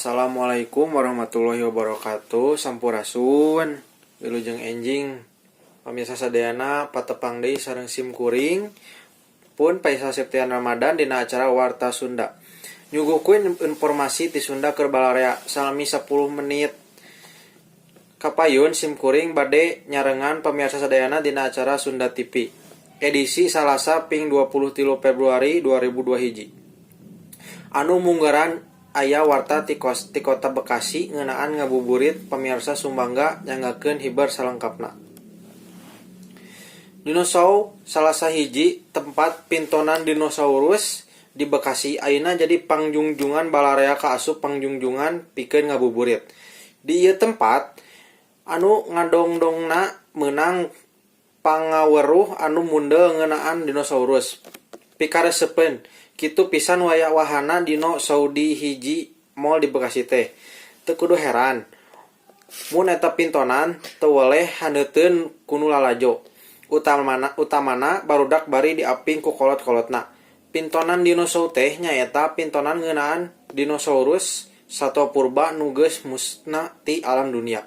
Assalamualaikum warahmatullahi wabarakatuh. Sampurasun. Wilujeng enjing, pamirsa sadayana. Patepang deui sareng sim kuring pun Faisal Septian Ramadan dina acara Warta Sunda. Nyuguhkeun informasi ti Sunda keur balarea salami 10 menit kapayun. Sim kuring bade nyarengan pamirsa sadayana dina acara Sunda TV edisi Salasa ping 23 Februari 2002 hiji. Anu munggaran aya warta ti kota Bekasi ngeunaan ngabuburit. Pamirsa, sumangga nyanggakeun hiber salengkapna. Dinosaur, salah sahiji tempat pintonan dinosaurus di Bekasi, ayeuna jadi pangjungjungan balarea kaasup pangjungjungan pikeun ngabuburit. Di ieu tempat anu ngadongdongna meunang pangaweruh anu mundel ngeunaan dinosaurus. Pikaresepeun kitu pisan waya wahana Dino Show di hiji mall di Bekasi teh. Teu kudu heran mun eta pintonan teu weleh handeuteun ku nu lalajo. Utamana barudak bari diaping ku kolot-kolotna. Pintonan Dino Show teh nyaeta pintonan ngeunaan dinosaurus, satwa purba nu geus musna ti alam dunia.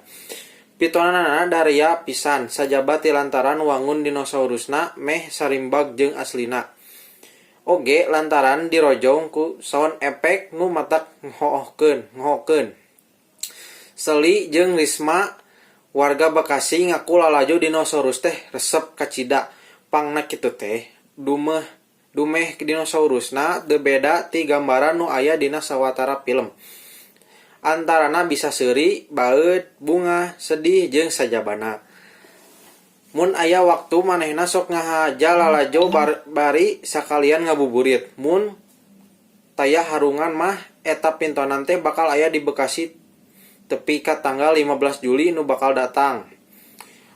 Pintonanana daria pisan sajaba ti lantaran wangun dinosaurusna meh sarimbag jeung aslina. Oge lantaran dirojong ku sound effect nu matak ngoohkeun. Seli jeung Risma, warga Bekasi, ngaku lalajo dinosaurus teh resep kacida. Pangna kitu teh dumeh dinosaurusna teu beda ti gambaran nu aya dina sawatara film. Antarana bisa seuri, baeud, bungah, sedih jeung sajabana. Mun aya waktu manehna sok ngahaja lalajo bari sakalian ngabuburit. Mun taya harungan mah eta pintonan teh bakal aya di Bekasi tepi ka tanggal 15 Juli nu bakal datang.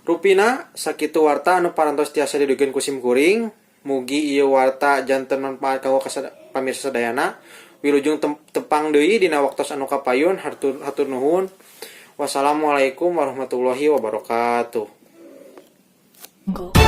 Rupina sakitu warta anu parantos tiasa didugikeun ku sim kuring. Mugi ieu warta janten manfaat kanggo pamirsa sadayana. Wilujeng tepang deui dina waktos anu kapayun. Hatur nuhun. Wassalamualaikum warahmatullahi wabarakatuh. Go.